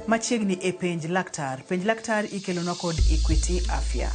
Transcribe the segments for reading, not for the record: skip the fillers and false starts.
Machiegni e Penj Laktar. Penj Laktar ikelonwa kod Equity Afya.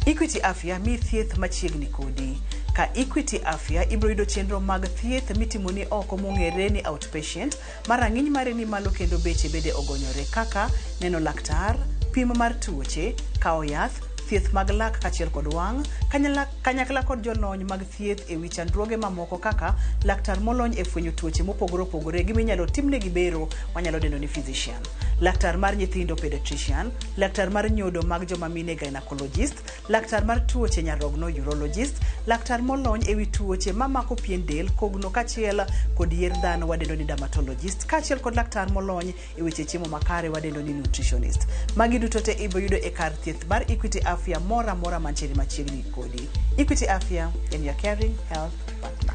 Equity Afya miyi thieth machiegni kodi. Ka Equity Afya ibiro yudo chenro mag thieth mitimoni oko mong'ere ni outpatient ma rang'iny mare ni malo kendo beche bende ogonyore kaka neno laktar, pim mar tuoche, kawo yath, thieth mag lak kaachiel kod wang', kanyakla kod jolony mag thieth e wi chandruoge mamoko kaka laktar molony e fwenyo tuoche mopogore opogore gi minyalo timnegi bero wanyalo dendo ni physician, laktar mar nyithindo pediatrician, laktar mar nyodo mag joma mine gynecologist, laktar mar tuoche nyarogno urologist, laktar molony e wi tuoche mamako pien del, kogno kaachiel kod yier dhano wadendo ni dermatologist, kaachiel kod laktar molony e weche chiemo makare wadendo ni nutritionist. Magi duto te ibiro yudo e kar thieth mar Equity Afya moro amora mantiere machiegni kodi. Equity Afya en your caring health partner.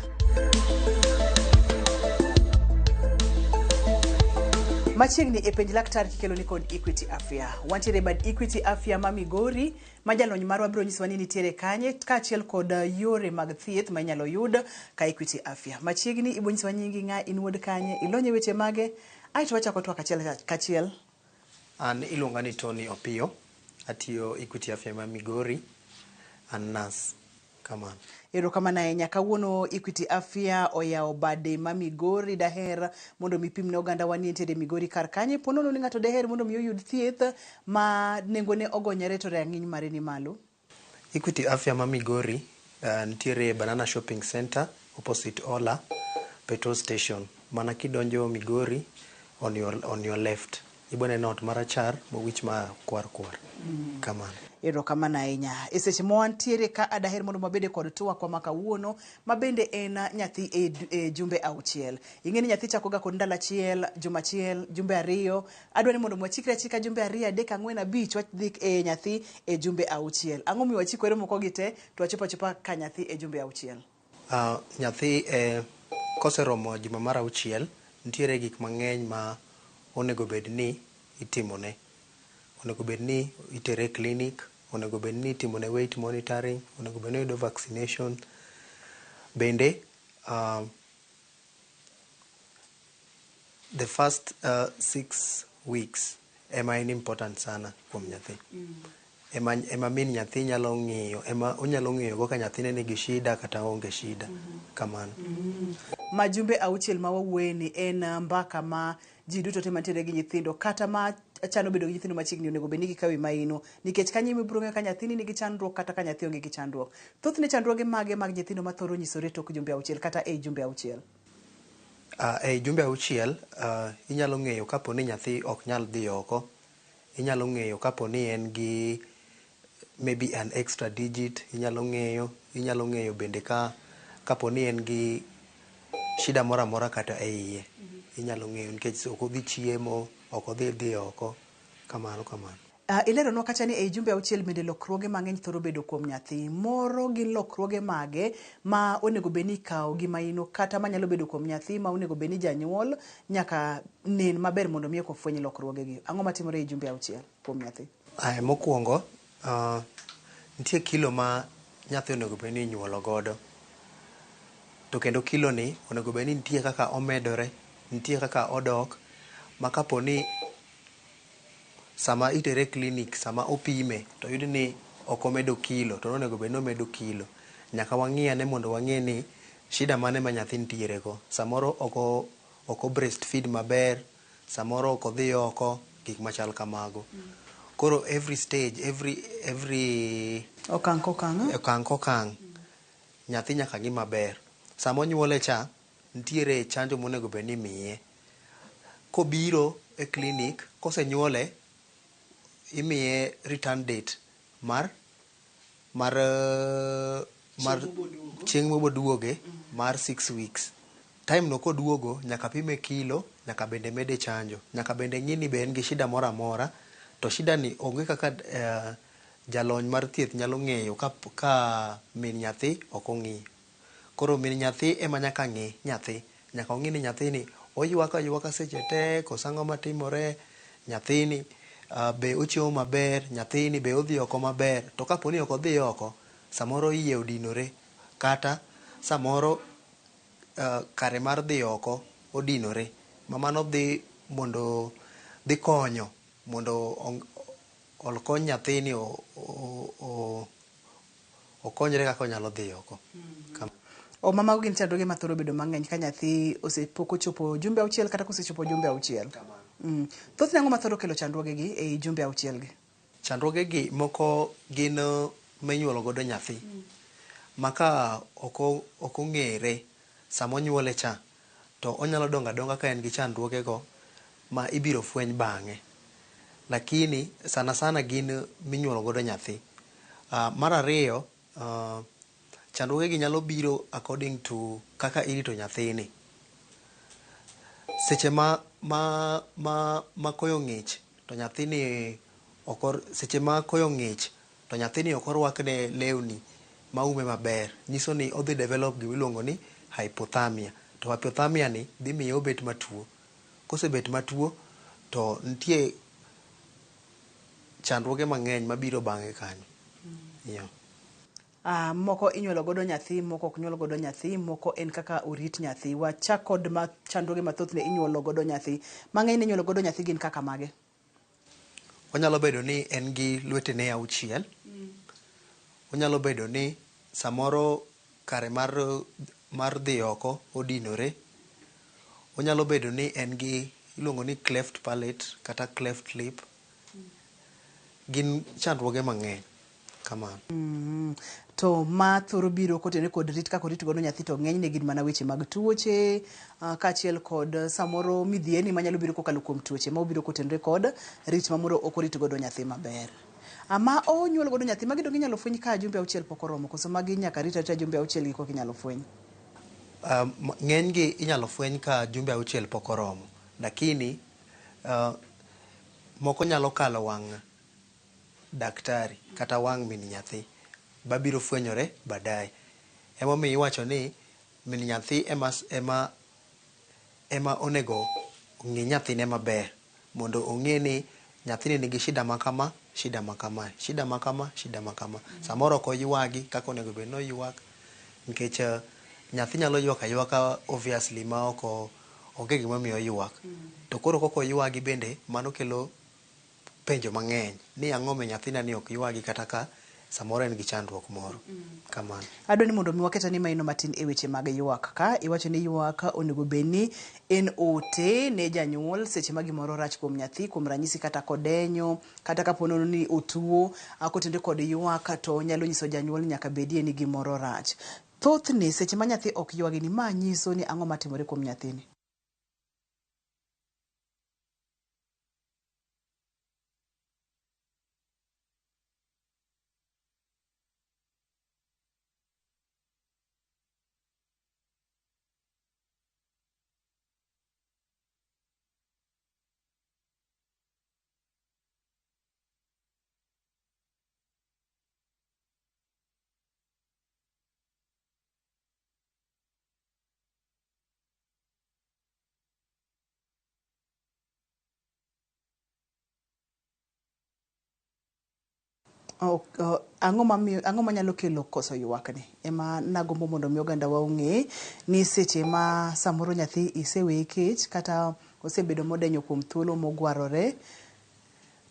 Machiegni e Penj Laktar kikelo ni kod Equity Afya. Wantiere e bad Equity Afya ma Migori ma jalony marwa biro nyisowa ni nitiere kanye kaachiel kod yore mag thieth ma inyalo yud ka Equity Afya. Machiegni ibo nyisowa nyingi ng'a, in wuod kanye, ilony e weche mage, aeto wachako twak achiel kachiel. An iluonga ni Tony Opiyo, atiyo Equity Afya ma Migori, an nurse. Kamano. Erokamano ahinya. Kawuono Equity Afya oyawo bade ma Migori. Daher mondo mi pim ne oganda wa ni entiere Migori kar kanye. Po nono ni ng'ato deher mondo mi oyud thieth ma nengone ogonyore to rang'iny mare ni malo. Equity Afya ma Migori nitiere Banana Shopping Center opposite Ola petrol station. Mana kidonjo Migori on your left. Ibo neno ot marachar mowich ma kwar kwar. Kamano. Erokamano ahinya. E seche ma wantiere ka adaher mondo wabede kod twakwa ma kawuono ma bende en nyathi e jumbe 6. Ing'e ni nyathi chako ga kod ndalo achiel, juma achiel, jumbe 2. Adwa ni mondo wachikre achika jumbe 2, 3, 4, 5 wadhi e nyathi e jumbe 6. Ang'o momiyo wachikore moko gi te to wachopo achopa ka nyathi e jumbe 6? Nyathi koseromo juma mar 6 nitiere gik mang'eny ma onego bed ni itimone. Onego bed ni itere e clinic, onego bed ni itimone weight monitoring, onego bed ni oyudo vaccination. Bende the first 6 weeks ema en important sana kuom nyathi. Ema min nyathi nyalo ng'iyo, ema onyalo ng'iyo go ka nyathine nigi shida kata onge shida. Kamano. Ma jumbe 6 ma wawuoye ni en mbaka ma ji duto te mantiere gi nyithindo kata ma chano bedo gi nyithindo machiegni onego bed ni gikawe maino nikech kanyo ema ibiro ng'eyo ka nyathini nigi chandruok kata ka nyathi onge gi chandruok. Thothne chandruoge mage mag nyithindo mathoro nyisore tok jumbe 6 kata ei jumbe 6? Ei jumbe 6 inyalo ng'eyo kapo ni nyathi ok nyal dhi oko. Inyalo ng'eyo kapo ni en gi maybe an extra digit. Inyalo ng'eyo bende ka kapo ni en gi shida moro amora kata e iye. Inyalo ng'eyo nikech ok odhi chiemo, ok odhi dhi oko. Kamano kamano. Ileronwa kacha ni ei jumbe 6 bende lokruoge mang'eny thoro bedo kuom nyathi. Moro gin lokruoge mage ma onego bed ni ikawo gi maino kata manyalo bedo kuom nyathi ma onego bed ni janyuol nyaka nen maber mondo mi eka ofweny lokruoge gi. Ang'o matimore ei jumbe 6 kuom nyathi? Aya, mokwongo nitie kilo ma nyathi onego bed ni inyuolo godo. To kendo kilo ni onego bed ni nitie kaka omedore, nitie kaka odok ma kapo ni sama itere e clinic sama opime to oyud ni ok omedo kilo to nonego bed ni omedo kilo. Nyaka wang'i ane mondo wang'e ni shida mane ma nyathi nitiere go. Samoro ok o breastfeed maber, samoro ok odhi oko, gik machal kamago. Koro every stage, every Okang' kokang'. Okang' kokang' nyathi nyaka ng'i maber. Sama onyuole cha, nitiere chanjo monego bed ni imiye. Kobiro e clinic, kosenyuole, imiye return date mar chieng' moboduoge mar 6 weeks. Time no koduogo nyaka pime kilo, nyaka bende mede chanjo, nyaka bende ng'i ni be en gi shida moro amora. To shida ni onge kaka jalony mar thieth nyalo ng'eyo ka min nyathi ok ong'iyo. Koro min nyathi ema nyaka ng'i nyathi. Nyaka ong'i ni nyathini oywak aywaka seche te koso ang'o matimore, nyathini be ochiemo maber, nyathini be odhi oko maber. To kapo ni ok odhi oko, samoro iye odinore kata samoro kare mar dhi oko odinore. Ma mano dhi mondo dhi konyo Mondo okony nyathini okonyre kaka onyalo dhi oko. O mamago gin chandruoge mathoro bedo mang'eny ka nyathi osepok ochopo jumbe 6 kata kosechopo jumbe 6. Thothne ang'o mathoro kelo chandruoge gi ei jumbe 6 gi? Chandruoge gi moko gin minyuolo godo nyathi. Ma ka ok ong'ere sama onyuole cha, to onyalo dongo adonga ka en gi chandruoge go ma ibiro fweny bang'e. Lakini sana sana gin minyuolo godo nyathi. Mar ariyo, chandruoge gi nyalo biro according to kaka irito nyathini. Seche ma koyo ng'ich to nyathini seche ma koyo ng'ich to nyathini ok orwakne lewni maume maber, nyiso ni odhi develop gima iluongo ni hypothermia. To hypothermia ni dhi miyo obet matuo. Kosebet matuo to nitie chandruoge mang'eny mabiro bang'e kanyo. Yeah. Moko inyuolo godo nyathi, moko ok nyuol godo nyathi, moko en kaka orit nyathi. Wachak kod chandruoge mathothne inyuolo godo nyathi. Mang'eny inyuolo godo nyathi gin kaka mage? Onyalo bedo ni en gi lwetene 6. Onyalo bedo ni samoro kare mar dhi oko odinore. Onyalo bedo ni en gi iluongo ni cleft palate kata cleft lip. Gin chandruoge mang'eny kamano. To ma thoro biro kotenore kod rit kaka orit godo nyathi to ng'enyne gin mana weche mag tuoche, kaachiel kod samoro midhieni manyalo biro kokalo kuom tuoche ma obiro kotenore kod rit ma moro ok orit godo nyathi maber. Ama onyuol godo nyathi magi donge inyalo fweny ka jumbe 6 pok oromo, koso magi nyaka rit arita jumbe 6 gi koka inyalo fweny? Ng'enygi inyalo fweny ka jumbe 6 pok oromo, lakini moko nyalo kalo wang' daktari kata wang' min nyathi babiro fwenyore baadaye. Emomiyo iwacho ni min nyathi ema onego ong'i nyathine maber mondo ong'e ni nyathini nigi shida ma kama, shida ma kama, shida ma kama, shida ma kama. Samoro ok oywagi kaka onego bed ni oywak, nikech nyathi nyalo ywak aywaka obviously ma ok onge gimomiyo oywak. To koro kok oywagi bende mano kelo penjo mang'eny ni ang'o mi nyathina ni ok ywagi kata ka samoro en gi chandruok moro. Kamano. Adwa ni mondo mi waket ane maino matin e weche mag ywak ka. Iwacho ni ywak onego bed ni en ote ne janyuol seche ma gimoro rach kuom nyathi, kuom ranyisi kata kodenyo, kata kapo nono ni otuo, kotenore kod ywak to nyalo nyiso janyuol ni nyaka bedie ni gimoro rach. Thothne seche ma nyathi ok ywagi ni ma nyiso ni ang'o matimore kuom nyathini? Ang'o manyalo kelo koso ywak ni? Ema nagombo mondo mi oganda wa ong'e ni seche ma samoro nyathi iseweye kech kata osebedo modenyo kuom thuolo mogwarore,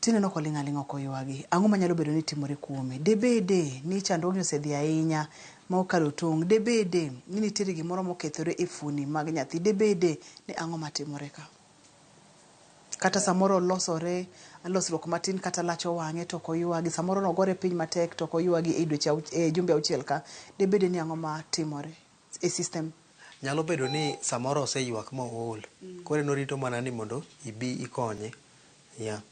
tineno koling' aling'a ok oywagi. Ang'o manyalo bedo ni timore kuome? Debede ni chandruogni osedhi ahinya ma okalo tong'? Debede ni nitiere gimoro mokethore e fuoni mag nyathi? Debede ni ang'o matimore ka? Kata samoro losore losruok matin kata lach owang'e to ok oywagi, samoro nogore piny matek to ok oywagi e dweche e jumbe 6 ka. Debede ni ang'o matimore e system? Nyalo bedo ni samoro oseywak ma ool. Koro en orito mana ni mondo ibi ikonye. Yeah.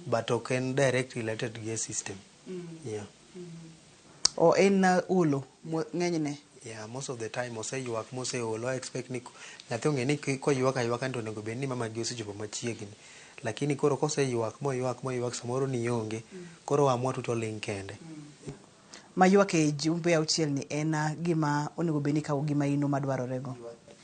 But ok en direct related gi system. Yeah. O en olo ng'enyne? Yeah, most of the time oseywak moseolo. I expect ni nyathi ong'e ni koywak aywaka to onego bed ni mama gi osechopo machiegni. Lakini koro koseywak moywak moywak samoro ni onge. Koro amua to oling' kende. Ma ywak e jumbe 6 ni en gima onego bed ni ikawo gima ino madwarore go.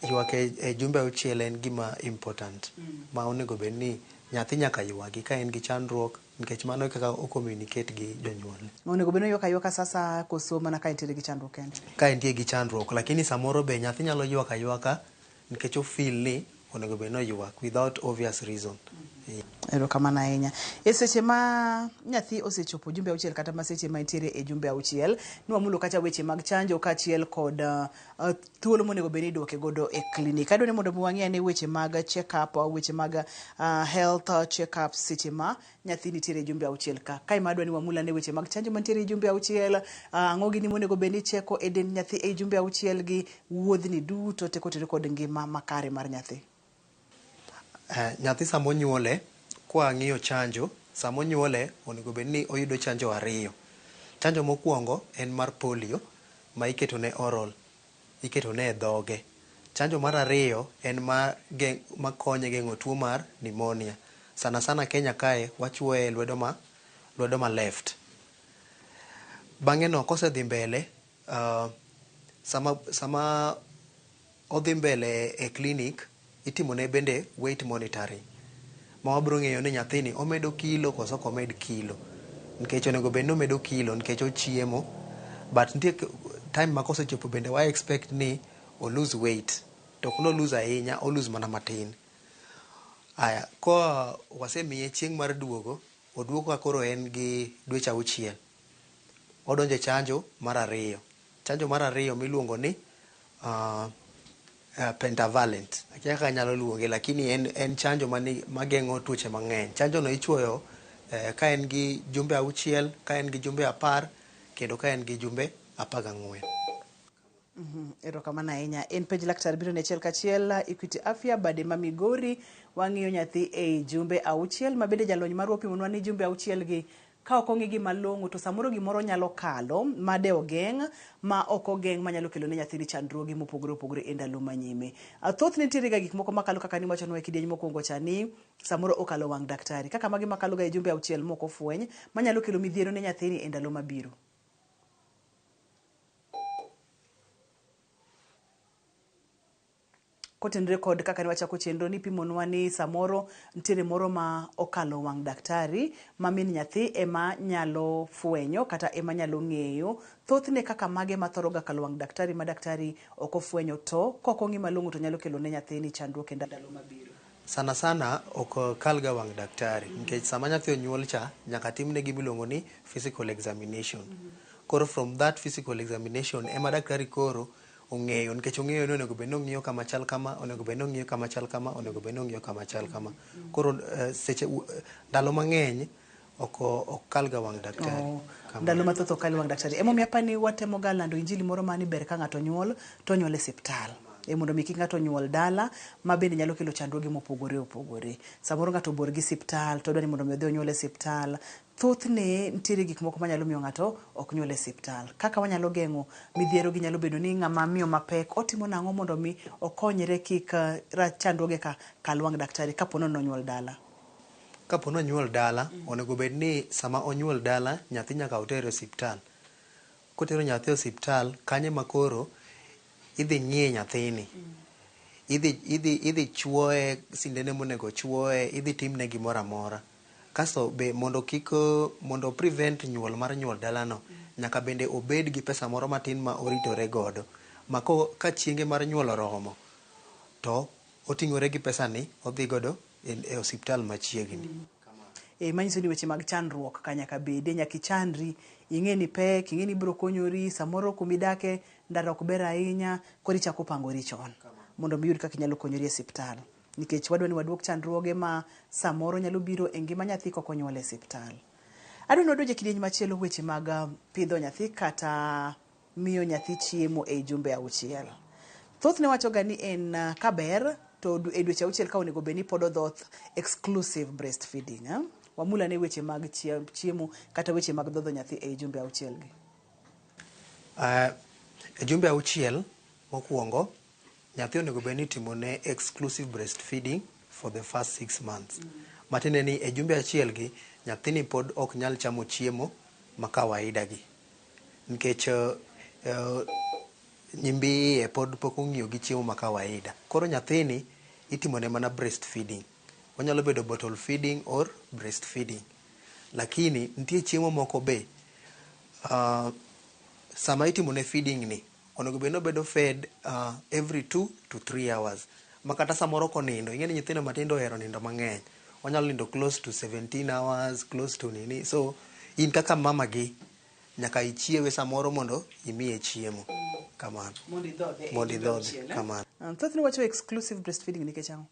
Ywak e jumbe 6 en gima important. Ma onego bed ni nyathi nyaka ywagi ka en gi chandruok, nikech mano e kaka o communicate gi jonyuolne. Onego bed ni oywak aywaka sasa koso mana ka entie gi chandruok kende? Ka entie gi chandruok, lakini samoro be nyathi nyalo ywak aywaka nikech o feel ni onego bed ni oywak without obvious reason. Erokamano ahinya. E seche ma nyathi osechopo jumbe auchiel kata ma seche ma entiere e jumbe auchiel, nwamulo kacha weche mag chanjo kaachiel kod thuolo monego bed ni iduoke godo e klinik. Adwa ni mondo mi wang'i ane weche mag check up, weche mag health check up seche ma nyathi nitiere e jumbe auchiel ka. Kae ma adwa ni wamul ane weche mag chanjo mantiere e jumbe auchiel, ang'o gini monego bed ni icheko e dend nyathi e jumbe auchiel gi wuodhni duto te kotenore kod ngima makare mar nyathi. Nyathi sama onyuole, kwa ng'iyo chanjo, sama onyuole onego bed ni oyudo chanjo ariyo. Chanjo mokwongo en mar polio ma iketone oral, iketone e dhoge. Chanjo mar ariyo en ma makonye geng'o tuo mar pneumonia. Sana sana Kenya kae wachuoye e lwedo ma left. Bang'e no kosedhi mbele, sama odhi mbele e klinik, itimone bende weight monitoring. Ma wabiro ng'eyo ni nyathini omedo kilo koso ok omed kilo. Nikech onego bed ni omedo kilo nikech ochiemo, but nitie time ma kosechopo bende wa expect ni o lose weight. To ok no lose ahinya, o lose mana matin. Aya, ko wasemiye chieng' mar duogo, oduogo ka koro en gi dweche auchiel. Odonjo e chanjo mar ariyo. Chanjo mar ariyo miluongo ni pentavalent. Akia kaka anyalo luonge lakini en chanjo mageng'o tuoche mang'eny. Chanjo no ichuoyo ka en gi jumbe auchiel, ka en gi jumbe 10, kendo ka en gi jumbe 14. Erokamano ahinya. En penj laktar biro ne achiel kachiel Equity Afya bade ma Migori wang'iyo nyathi ei jumbe auchiel ma bende jalony marwa opimonwa ni jumbe auchiel gi ka ok ong'i gi malong'o to samoro gimoro nyalo kalo ma de ogeng' ma ok ogeng' manyalo kelo ne nyathini chandruoge mopogore opogore e ndalo manyime. Thoth nitiere ga gik moko makalo kaka niwachonwa e kidieny mokwongo cha ni samoro okalo wang' daktari kaka magi makalo ga e jumbe auchiel mok ofweny manyalo kelo midhiero ne nyathini e ndalo mabiro. Kotenore kod kaka ne wachako chenro ni pimonwa ni samoro nitiere moro ma okalo wang' daktari ma min nyathi ema nyalo fwenyo kata ema nyalo ng'eyo. Thothne kaka mage mathoro ga kalo wang' daktari ma daktari ok ofwenyo to kok ong'i malong'o to nyalo kelo ne nyathini chandruok e ndalo mabiro. Sana sana ok kal ga wang' daktari nikech sama nyathi onyuol cha nyaka timne gima iluongo ni physical examination. Koro from that physical examination ema daktari koro ong'eyo nikech ong'eyo ni onego bed ni ong'iyo kama chal kama, onego bed ni ong'iyo kama chal kama, onego bed ni ong'iyo kama chal kama. Koro seche ndalo mang'eny ok kal ga wang' daktari. Oh, ndalo mathoth ok kal wang' daktari. Emomiyo apani watemo ga lando injili moro ma ni ber ka ng'ato nyuol to onyuol e osiptal. E mondo mi kik ng'ato nyuol dala ma bende nyalo kelo chandruoge mopogore opogore. Samoro ng'ato bor gi osiptal to odwa ni mondo mi odhi onyuol e osiptal. Thothne nitiere gik moko manyalo miyo ng'ato ok nyuol e osiptal. Kaka wanyalo geng'o midhiero gi nyalo bedo ni ng'ama miyo mapek otimo nang'o mondo mi okonyre kik chandruoge ka kal wang' daktari kapo ni nonyuol dala. Kapo ni onyuol dala, onego bed ni sama onyuol dala, nyathi nyaka oter e osiptal. Kotero nyathi e osiptal, kanyo ema koro idhi ng'iye nyathini. Idhi chuoye sindene monego chuoye, idhi timne gimoro amora. Kasto be mondo kik mondo prevent nyuol mar nyuol dalano, nyaka bende obed gi pesa moro matin ma oritore godo. Ma ka chienge mar nyuol oromo, to oting'ore gi pesa ni odhi godo e osiptal machiegni. E manyiso ni weche mag chandruok ka nyaka bede, nyaka ichandri, ing'e ni pek, ing'e ni ibiro konyori, samoro kumidake ndara ok ber ahinya, koro ichako pangori chon mondo mi iyud kaka inyalo konyori e osiptal. Nikech wadwa ni waduok chandruoge ma samoro nyalo biro e ngima nyathi kok onyuol e osiptal. Adwa ni wadonj e kidieny machielo weche mag pidho nyathi kata miyo nyathi chiemo e jumbe auchiel. Thothne wacho ga ni en kaber to e dweche auchiel ka onego bed ni pod odhoth exclusive breastfeeding. Eh? Wamul ane weche mag chiemo kata weche mag dhodho nyathi e jumbe auchiel gi. E jumbe auchiel mokwongo, nyathi onego bed ni itimone exclusive breastfeeding for the first 6 months. Matiende ni e jumbe achiel gi, nyathini pod ok nyal chamo chiemo ma kawaida gi. Nikech nyimbi iye pod pok ong'iyo gi chiemo ma kawaida. Koro nyathini itimone mana breastfeeding. Onyalo bedo bottle feeding or breastfeeding. Lakini nitie chiemo moko be sama itimone feeding ni onego bed ni obedo fed every 2 to 3 hours. Ma kata samoro konindo, ing'e ni nyithindo matindo ohero nindo mang'eny. Onyalo nindo close to 17 hours, close to nini. So in kaka mama gi nyaka ichiewe samoro mondo imiye chiemo. Kamano. Mondo idhodhe. Mondo idhodhe. Kamano. Thothne wacho exclusive breastfeeding nikech ang'o?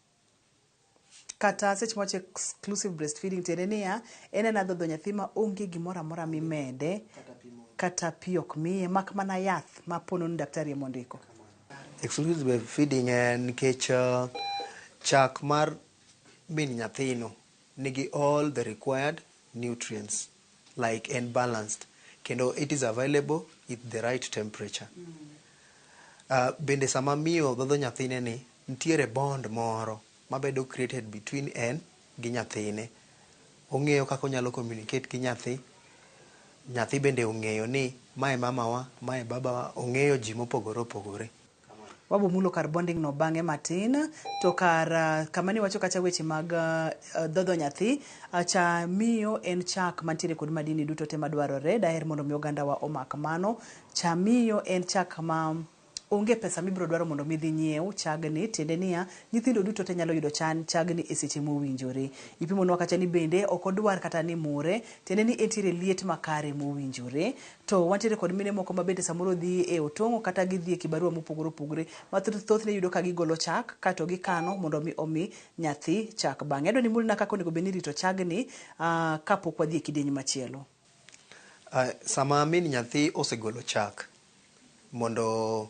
Kata seche mwacho exclusive breastfeeding tiende niya, en ena dhodho nyathi ma onge gimoro amora mimede, kata pi ok miye, mak mana yath ma pono ni daktari ema ondiko. Exclusive breastfeeding en nikech chak mar min nyathino nigi all the required nutrients, like en balanced, kendo it is available at the right temperature. Bende sama miyo dhodho nyathine ni, nitiere bond moro mabedo created between en gi nyathine. Ong'eyo kaka onyalo communicate gi nyathi, nyathi bende ong'eyo ni mae mamawa, mae babawa, ong'eyo ji mopogore opogore. Wabo mulo kar bonding no bang'e matin, to kar kama niwacho kacha weche mag dhodho nyathi, cha miyo en chak mantiere kod madini duto te madwarore, daher mondo mi ogandawa omak mano. Cha miyo en chak ma onge pesa mibiro dwaro mondo mi dhi nyiew chagni, tiende niya, nyithindo duto te nyalo yudo chagni e seche mowinjore. Ipimonwa kacha ni bende ok odwar kata ni mure, tiende ni entiere liet makare mowinjore. To wantiere kod mine moko ma bende samoro dhi e otong'o kata gidhi e kibarua mopogore opogore, ma thothne yudo ka gigolo chak kato gikano mondo mi omi nyathi chak bang'e. Adwa ni imulna kaka onego bed ni irito chagni kapok wadhi e kidieny machielo. Sama min nyathi osegolo chak mondo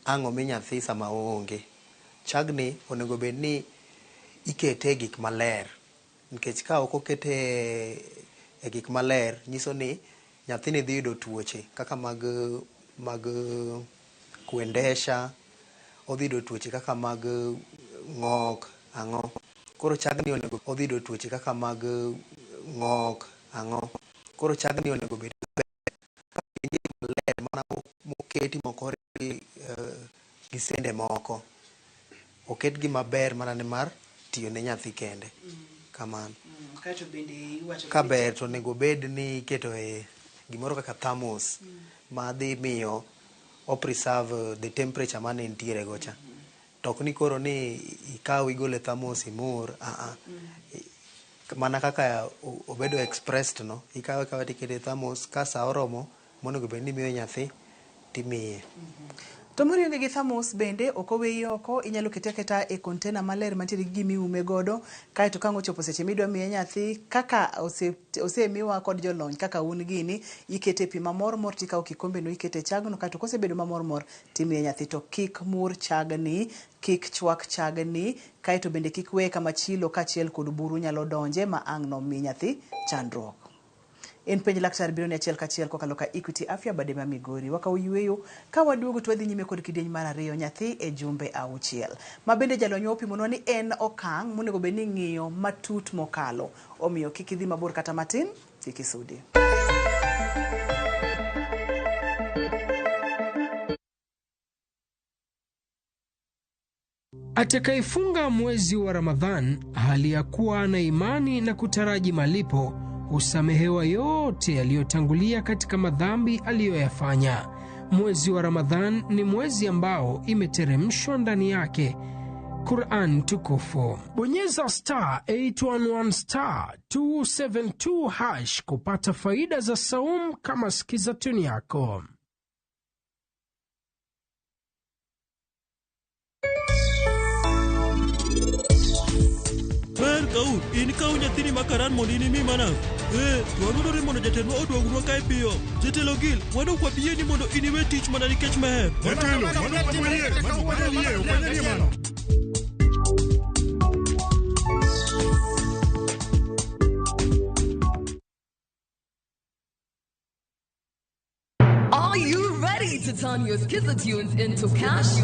ang' omi nyathi sama oonge, chagni onego bed ni ikete e gik maler, nikech ka ok okete e gik maler nyiso ni nyathini dhi yudo tuoche kaka mag kuendesha, odhi yudo tuoche kaka mag ng'ok, ang'o. Koro chagni onego odhi yudo tuoche kaka mag ng'ok, ang'o. Koro chagni onego bed maler mana moketi moko gi sende moko. Oketgi maber mana ne mar tiyo ne nyathi kende. Kamano. Kaeto bende iwacho Ka ber to onego bed ni iketo e gimoro kaka thermos ma dhi miyo o preserve the temperature mane entiere go cha. To ok ni koro ni ikaw igole thermos imur, Mana kaka obedo expressed no, ikawe akawa tikete e thermos, ka sa oromo monego bed ni imiyo nyathi timiye. To moro ionge gi thermos bende ok oweyi oko, inyalo kete aketa e container maler mantiere gi gimiume godo, kaeto ka ang' ochopo seche midwa miye nyathi, kaka osemiwa kod jolony kaka un gini, ikete pi mamor mor tikawo kikombe no ikete chagno, kaeto kosebedo mamor mor timiye nyathi. To kik mur chagni, kik chwak chagni, kaeto bende kik weye kama chilo kaachiel kod buru nyalo donje ma ang' nomi nyathi chandruok. En penj laktar biro ni achiel kachiel kokalo ka Equity Afya bade ma Migori. Wakawo yueyo ka waduogo to wadhi nyime kod kidieny mar ariyo nyathi e jumbe 6. Ma bende jalonywa opimonwa ni en okang' monego bed ni ing'iyo matut mokalo. Omiyo kik idhi mabor kata matin, kik isudi. Atakayefunga mwezi wa Ramadhan hali ya kuwa na imani na kutaraji malipo husamehewa yote yaliyotangulia katika madhambi aliyoyafanya. Mwezi wa Ramadhan ni mwezi ambao imeteremshwa ndani yake Quran tukufu. Bonyeza star 811 star 272 hash kupata faida za saum kama sikiza tuni yako. Ber kaun, in kaw nyathini makaran mondo in imi mana. Wadwarore mondo jatendwa oduognwa kae piyo. Jatelo Gil, wan ok wabi ni mondo in iwe tich mana nikech meher. Jatelo, mano ok wanyal yie, mano ok wanyal yie, ok wanyal yie mano. Are you ready to turn your Skiza tunes into cash?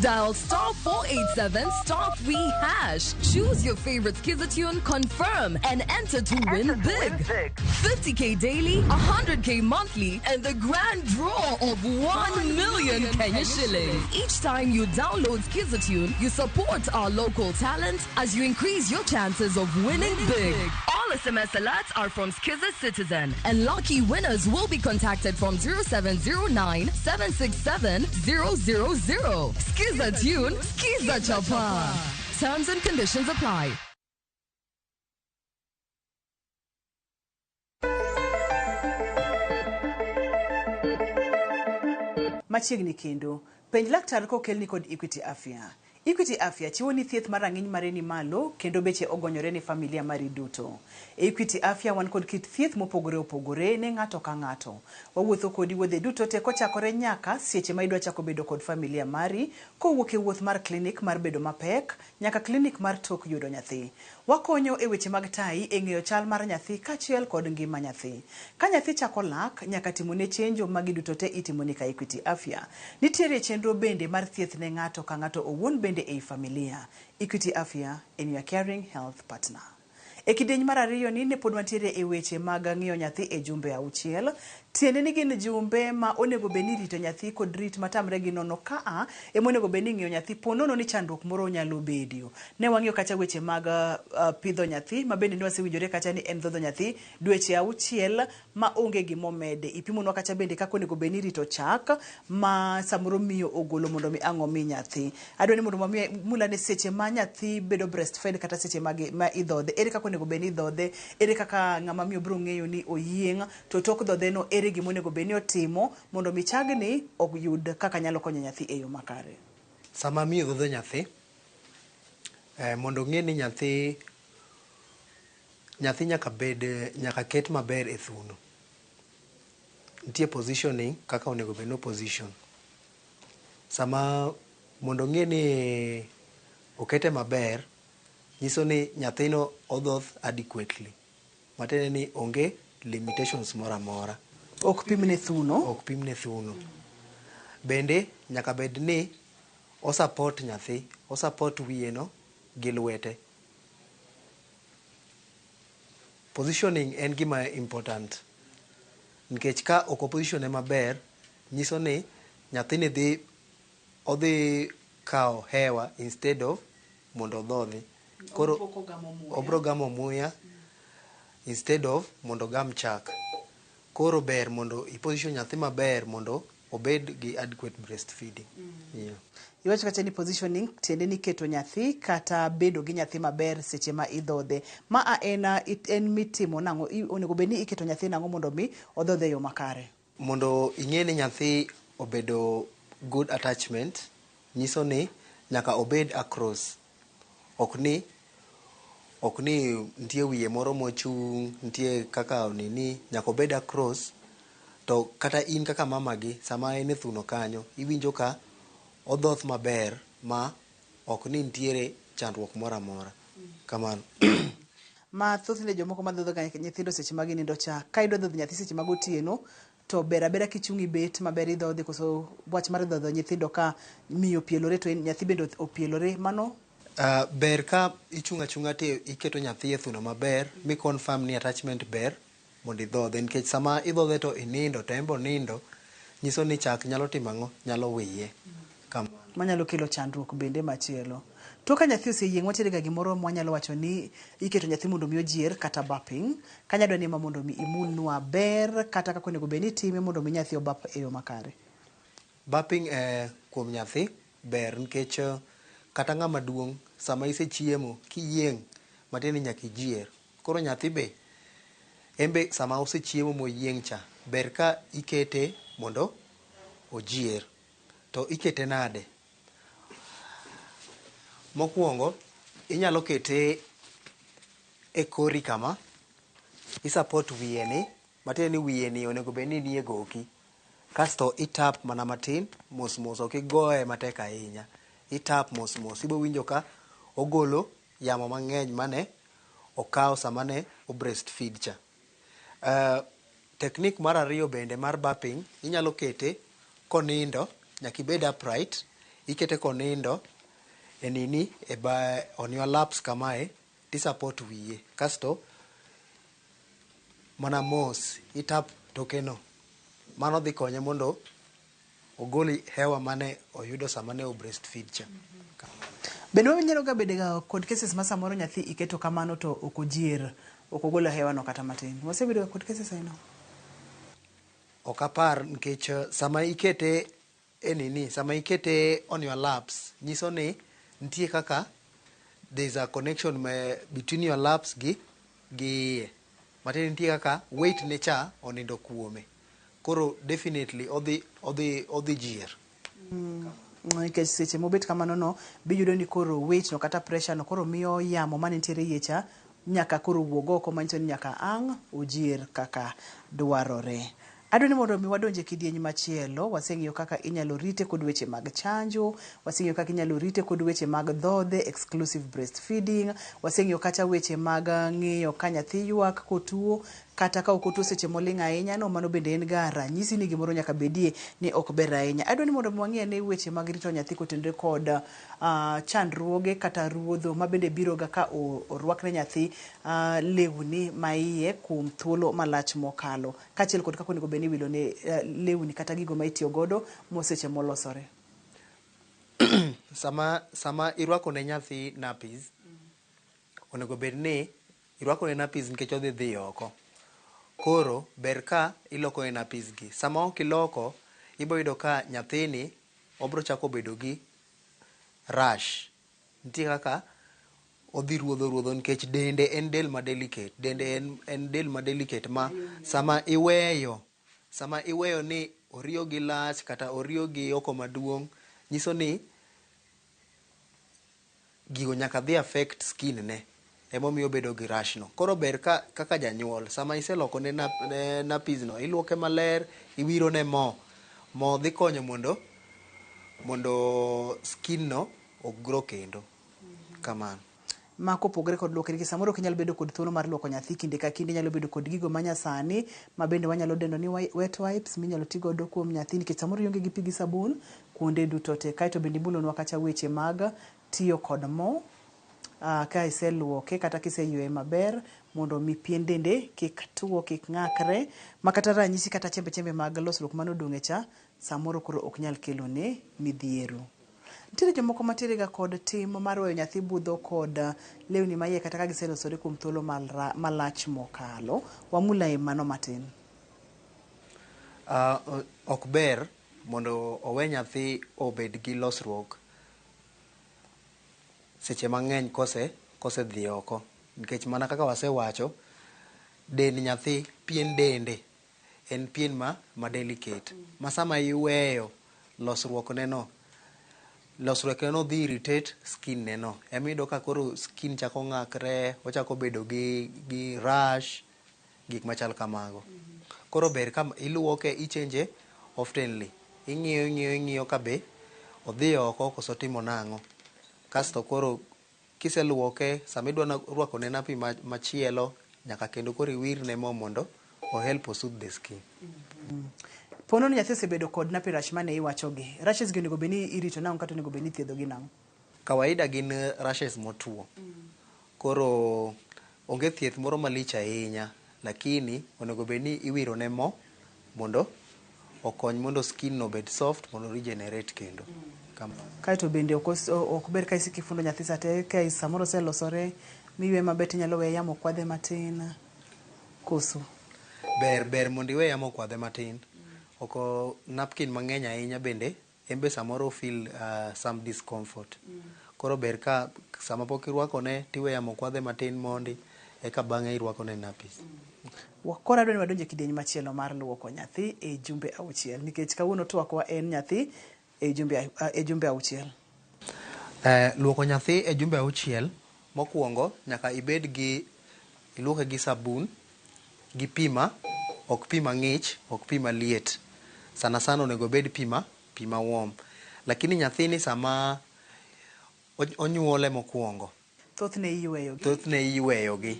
Dial star 487 star 3 hash. Choose your favorite Skiza tune, confirm, and enter to win big. 50K daily, 100K monthly, and the grand draw of 1 million Kenya shillings. Each time you download Skiza tune, you support our local talent as you increase your chances of winning big. All SMS alerts are from Skiza Citizen, and lucky winners will be contacted from 0709 767 000. Skiza tune, Skiza Chapa. Terms and conditions apply. Machiegni kendo, penj laktar kokelni kod Equity Afya. Equity Afya chiwo ni thieth mar rang'iny mare ni malo kendo beche ogonyore ne familia mari duto. E Equity Afya wan kod kit thieth mopogore opogore ne ng'ato ka ng'ato. Wawuotho kodi wuodhe duto te kochakore nyaka seche ma idwa chako bedo kod familia mari kowuok e wuoth mar klinik mar bedo mapek nyaka klinik mar tok yudo nyathi. Wakonyo e weche mag tai e ng'eyo chal mar nyathi kaachiel kod ngima nyathi. Ka nyathi chako lak, nyaka timone chenjo magi duto te itimoni ka Equity Afya. Nitiere chenro bende mar thieth ne ng'ato ka ng'ato owuon bende ei familia. Equity Afya en your caring health partner. E kidieny mar ariyo ni ne pod wantiere e weche mag ng'iyo nyathi e jumbe 6. Tiende ni gin jumbe ma onego bed ni rito nyathi kod rit matamre gi nono kaa ema onego bed ni ng'iyo nyathi po nono ni chandruok moro nyalo bedio. Ne wang'iyo kacha weche mag pidho nyathi ma bende ne wasewinjore kacha ni en dhodho nyathi dweche 6 ma onge gimomede. Ipimonwa kacha bende kaka onego bed ni rito chak ma samoro miyo ogolo mondo mi ang' omi nyathi. Adwa ni mondo mulane seche ma nyathi bedo breastfed kata seche ma idhodhe. Ere kaka onego bed ni idhodhe? Ere kaka ng'ama miyo biro ng'eyo ni oyieng' to tok dhodhe no ere gima onego bed ni otimo mondo mi chagni oyud kaka nyalo konyo nyathi e yo makare? Sama miyo dhodho nyathi, mondo ong'e ni nyathi nyaka bed, nyaka ket maber e thuno. Nitie positioning kaka onego bed no position. Sama mondo ong'e ni okete maber, nyiso ni nyathino odhoth adequately. Matiende ni onge limitations moro amora. Ok pimne thuno. Ok pimne thuno. Bende nyaka bed ni o support nyathi, o support wiye no gi lwete. Positioning en gima important. Nikech ka ok opositione maber, nyiso ni nyathini dhi odhi kawo hewa instead of mondo odhodhi. Koro obro gamo muya instead of mondo ogam chak. Koro ber mondo i position nyathi maber mondo obed gi adequate breastfeeding. Yeah. Iwacho kacha ni positioning tiende ni keto nyathi kata bedo gi nyathi maber seche ma idhodhe. Ma a en mitimo nang'o? Onego bed ni iketo nyathi nang'o mondo mi odhodhe e yo makare? Mondo ing'e ni nyathi obedo good attachment, nyiso ni nyaka obed across. Ok ni nitie wiye moro mochung', nitie kaka nini, nyaka obed across. To kata in kaka mamagi, sama en e thuno kanyo, iwinjo ka odhoth maber ma ok ni nitiere chandruok moro amora. Kamano. Ma thothne jomoko madhodho ga nyithindo seche ma ginindo cha, ka idwa dhodho nyathi seche mag otieno, to ber abera kichung' ibet maber idhodhe, koso wach mar dhodho nyithindo ka miyo opielore to nyathi bende opielore, mano? Ber ka ichung' achung'a to iketo nyathi e thuno maber, mi confirm ni attachment ber mondo idhodhe, nikech sama idhodhe to inindo to en be onindo, nyiso ni chak nyalo timo ang'o? Nyalo wiye. Kamano. Manyalo kelo chandruok bende machielo. To ka nyathi oseyieng', watiere ga gimoro mwanyalo wacho ni iketo nyathi mondo mi ojier kata burping. Kanya dwa ni ema mondo mi imulnwa ber kata kaka onego bed ni itime mondo mi nyathi obap e yo makare. Burping kuom nyathi ber nikech kata ng'ama duong' sama isechiemo kiyieng' matiende ni nyaka ijier. Koro nyathi be en be sama osechiemo moyieng' cha ber ka ikete mondo ojier. To ikete nade? Mokwongo inyalo kete e kori kama, i support wiye ni, matiende ni wiye ni onego bed ni nie goki. Kasto itap mana matin mos mos, ok igoye matek ahinya. Itap mos mos, ibo winjo ka ogolo yamo mang'eny mane okawo sama ne o breastfeed cha. Technique mar ariyo bende mar burping, inyalo kete konindo, nyaka ibed upright, ikete konindo e nini, e ba, on your laps kamae, ti support wiye. Kasto mana mos itap tokeno. Mano dhi konye mondo ogol hewa mane oyudo sama ne o breastfeed cha. Bende wanyalo ga bedo ga kod cases ma samoro nyathi iketo kamano to ok ojier, ok ogolo hewa no kata matin. Wasebedo ga kod cases aina? Ok apar nikech sama ikete e nini, sama ikete on your laps, nyiso ni nitie kaka there is a connection between your laps gi iye. Matiende nitie kaka weight ne cha onindo kuome. Koro definitely odhi jier. Nikech seche mobet kamano no, biyudo ni koro weight no kata pressure no koro miyo yamo manitiere e iye cha nyaka koro wuog oko, manyiso ni nyaka ang' ojier kaka dwarore. Adwa ni mondo mi wadonj e kidieny machielo. Waseng'iyo kaka inyalo rite kod weche mag chanjo, waseng'iyo kaka inyalo rite kod weche mag dhodhe, exclusive breastfeeding, waseng'iyo kata weche mag ng'iyo ka nyathi ywak kotuo kata ka ok otuo seche moling' ahinya no, mano bende en ga ranyisi ni gimoro nyaka bedie ni ok ber ahinya. Adwa ni mondo mi wang'i ane weche mag rito nyathi kotenore kod chandruoge kata ruodho ma bende biro ga ka orwakne nyathi lewni ma iye kuom thuolo malach mokalo, kaachiel kod kaka onego bed ni iwilo ne lewni kata gigo ma itiyo godo moseche molosore. Sama irwako ne nyathi nappies, onego bed ni irwako ne nappies nikech odhi dhi oko. Koro ber ka iloko ne nappies gi. Sama ok iloko, ibo yudo ka nyathini obro chako bedo gi rash. Nitie kaka odhi ruodho ruodho nikech dende en del ma delicate. Dende en del ma delicate ma sama iweyo ni oriyo gi lach kata oriyo gi oko maduong', nyiso ni gigo nyaka dhi affect skin ne. Emomiyo obedo gi rash no. Koro ber ka kaka janyuol, sama iseloko ne nappies no, iluoke maler, iwiro ne mo. Mo dhi konyo mondo skin no ok grow kendo. Kamano. Ma kopogore kod luoke, nikech samoro ok inyal bedo kod thuolo mar luoko nyathi kinde ka kinde, inyalo bedo kod gigo manyasani ma bende wanyalo dendo ni wet wipes minyalo ti godo kuom nyathi, nikech samoro ionge gi pi gi sabun kuonde duto te. Kaeto bende imulonwa kacha weche mag tiyo kod mo ka iseluoke kata kiseyueye maber mondo mi pien dende kik tuo, kik ng'akre, ma kata ranyisi kata chembe chembe mag losruok manodong' e cha samoro koro ok nyal kelone midhiero. Nitiere jomoko matiere ga kod tim mar weyo nyathi budho kod lewni maiye kata ka giselosore kuom thuolo malach mokalo. Wamula e mano matin. Ok ber mondo owe nyathi obed gi losruok seche mang'eny kose dhi oko, nikech mana kaka wasewacho, dend nyathi, pien dende en pien ma delicate ma sama iweyo losruok ne no, losruok ne no dhi irritate skin ne no. Ema iyudo ka koro skin chako ng'akre, ochako bedo gi rash, gik machal kamago. Koro ber ka iluoke, ichange oftenly, ing'iyo, ing'iyo, ing'iyo ka be odhi oko koso timo nang'o. Kasto koro kiseluoke, sama idwa rwako ne nappy machielo, nyaka kendo koro iwirne mo mondo o help o soothe the skin. Pono ni nyathi osebedo kod nappy rash mane iwacho gi. Rashes gi onego bed ni irito nang'o kata onego bed ni ithiedho gi nang'o? Kawaida gin rashes motuo. Koro onge thieth moro malich ahinya, lakini onego bed ni iwiro ne mo mondo okony mondo skin no obed soft, mondo regenerate kendo. Kamano. Kaeto bende ok ber ka isiko ifundo nyathi sate ka samoro oselosore miyueye maber, tinyalo weye yamo kwadhe matin koso? Ber mondo iwe yamo okwadhe matin. Oko napkin mang'eny ahinya bende en be samoro feel some discomfort. Koro ber ka sama pok irwako ne tiwe yamo kwadhe matin mondi eka bang'e irwako ne nappies. Koro adwa ni wadonj e kidieny machielo mar luoko nyathi e jumbe 6, nikech kawuono twakwa en nyathi e jumbe 6. Luoko nyathi e jumbe 6, mokwongo nyaka ibed gi iluoke gi sabun gi pi ma ok pi mang'ich, ok pi maliet. Sana sana onego obed pi ma warm. Lakini nyathini sama onyuole mokwongo, Thothne iyweyo gi. Thothne iyweyo gi.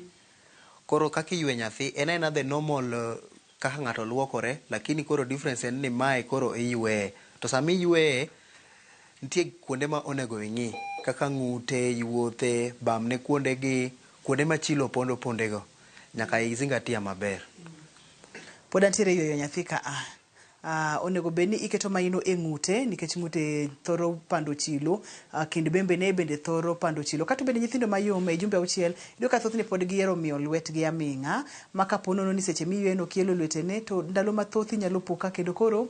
Koro kaka iywe nyathi en aena the normal kaka ng'ato luokore, lakini koro difference en ni mae koro iyweye. To sama iyweye, nitie kuonde ma onego ing'i kaka ng'ute, yuothe, bamne kuonde gi, kuonde ma chilo pondo ponde go. Nyaka izingatia maber. Pod antiere yweyo nyathi ka a. Onego bed ni iketo maino e ng'ute nikech ng'ute thoro pando chilo, kind bembene bende thoro pando chilo. Kata bende nyithindo mayom e jumbe 6, iyudo ka thothne pod gihero miyo lwetgi aming'a, ma kapo nono ni seche miyweyo no kielo lwetene to ndalo mathoth inyalo po ka kendo koro